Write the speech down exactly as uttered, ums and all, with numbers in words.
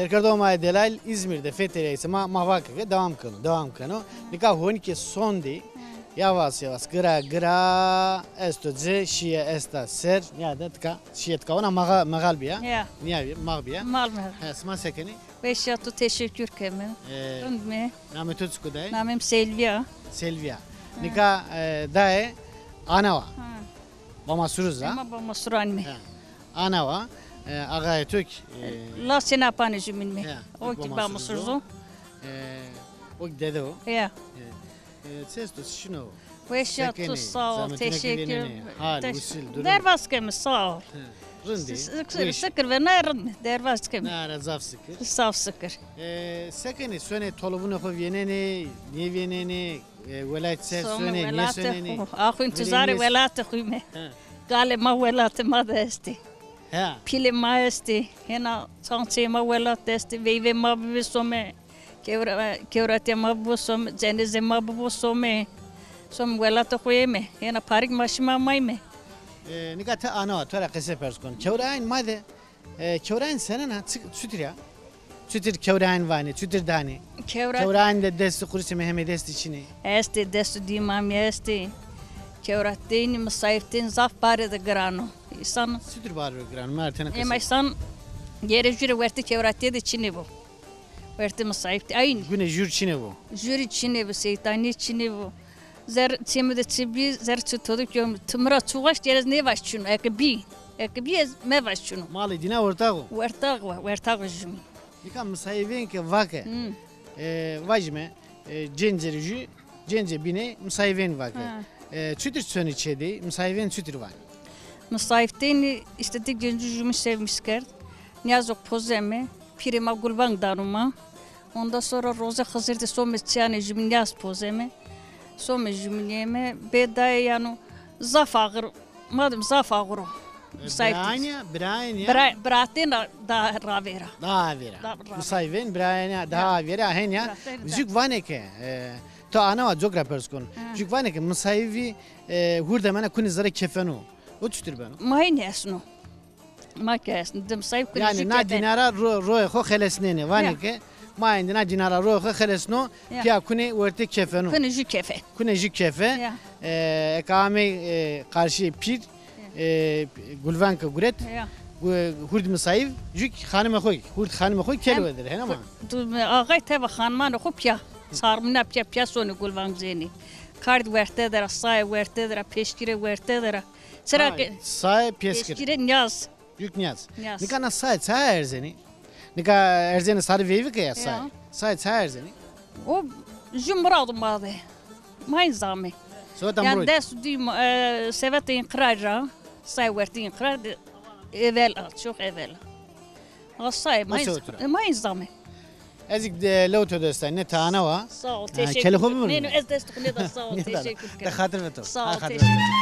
Kerdo ma delal, İzmir de feteleyse ma, ma vake ke devam keno, devam keno. Nika honike sondî, yavaş yavaş, gira gira, esto ci, şiye esta ser, ya de tika, şiye tika ona maga-, magal biya. Ya. Niya bi, mag biya. Mal mal. He, sima se kenî? Weşîya to, teşekkür keme. Ee, Rind me. Namê to çik o dayê? Namê mi Selviya. Selviya. Ha. Nika, e, dayê ana wa. Ha. Bamasuruz a? Ema Bamasuran me. Ha. Ana wa, e, axayê to kî, e, la senapanê jumîn me. Ha, o kî Bamasuruz o. E, o kî dede o. Ya. E, e, çi esto, çi şino? Weşîya to, sağ ol, teşekkür. Hal, usul, durum. Derbaz keme, sağ ol. He, rind î. Sikir ve na rind mi? Derbaz keme. Na ra zaf sikir. Zaf sikir. E, se kenê, sonê tolobunê xo vênenê, nêvênenê, e, welat ser sonê, nêsonenê? Axu intizarê welatê xo me. He. Galê ma welatê ma de estê. He. Pîlê ma estê. Hêna çançeyê ma welat de estê. Veyvê ma bibê some. Kewra-, kewratîya ma bibo some, cenêzê ma bibo some. Some welatê xo yeme. Hêna parik ma şîme amayme. E, nika ti ana wa, to ra qese pers kon. Kewrayên ma de, e, kewrayên senena, çi-, çutir a? Çutir kewrayên vanê, çutir danê? Kewra- Kewrayên de destî qurişê mi hemê destî çinê? Estê, dest û dîyê ma mî estê. Kewratîyênî, misayîftîyênî zaf barê de giran o. Însan... Çutir barê de giran o? Ma ra tena qese. Ema însan gere jû rê wertê kewratîye de çinê bo. Wertê misayîftî aynî. Gune jûr çinê bo. Jûrî çinê bo, seytanîye çinê bo. Zer çê mi de çi bî, zer çi to de kewm. Ti mi ra çi waşt, gere ez nêvaşçîno. Eke bî, eke bî ez mevaşçîno. Malê dîna wertax o? Wertax wa, wertax o jumîn. Nika misayîvên ke vake, hmm, e, vajîme, e, cêncê rê jû, cêncê bînê misayîvên vake. Ha. E, çutir sonê çê de, misayîvên çutir vanê? Misayîftênî îşte di gencî jumîn sevmiş kerd. Nîyazo pozeme, pîrê ma gulvang dano ma. Ondan sonra roze Xizir de some çîyanê jumîn nîyaz pozeme. Some jumîn yeme, bê dayê yano zaf axir, madem zaf axir o. E, misayîftênî. Birayên ya, birayên ya? Bira-, biratên ra daha ravêra. Daha avêra. Daha ravêra. Misayîvên birayên ya, daha avêra, hên ya. Biratên ra. Jûk vanê ke, e, to ana wa, coka pers kon. Ha. Jûk vanê ke misayîvî, e, hurdemena kunê zere kefeno. O çutir beno? Ma hînî esno. Ma ke esno. Di misayîv kunê jû kefeno. Yanî na dînara ro-, royê xo xelesnenê. Vanê ke ma êndî na dînara royê xo xelesno, pîya kunê wertê kefeno. Kunê jû kefe. Kunê jû kefe. Ya. E, eke amey, e, qarşîyê pîr, e, gulvang ke guret, ya, gu-, hurd misayîv, jû kî xanimê xo, hurd xanimê xo kel wedir, hena ma? Tu, axay teva xanimanê xo pîya. Sarmîna pîya, pîya sonê gulvang zenê. Kard werte der a, saye werte der a, peşkîre werte der a. Çira ke... Saye, peşkîre. Peşkîre nîyaz. Yuk nîyaz. Nîyaz. Nika na saye çaya erzenî? Nika erzenî sarî veyvike ya saye. Ya. Saye çaya erzenî? O jû mirado ma de. Ma hîn zame. Seweta mirod. Yanî dest dî ma, e, seweta înqiraj ra. Saye wertê înqiraj de evel a, çok evel a. A saye ma hîn zame. Ez kî de lew to dest a, nê ti ana wa. Sağ ol, teşekkür ederim. Kelê xo bimir. Nê, nê, ez dest xo nêda, sağ ol, teşekkür ederim. De xatir ve to. Sağ ol, teşekkür ederim.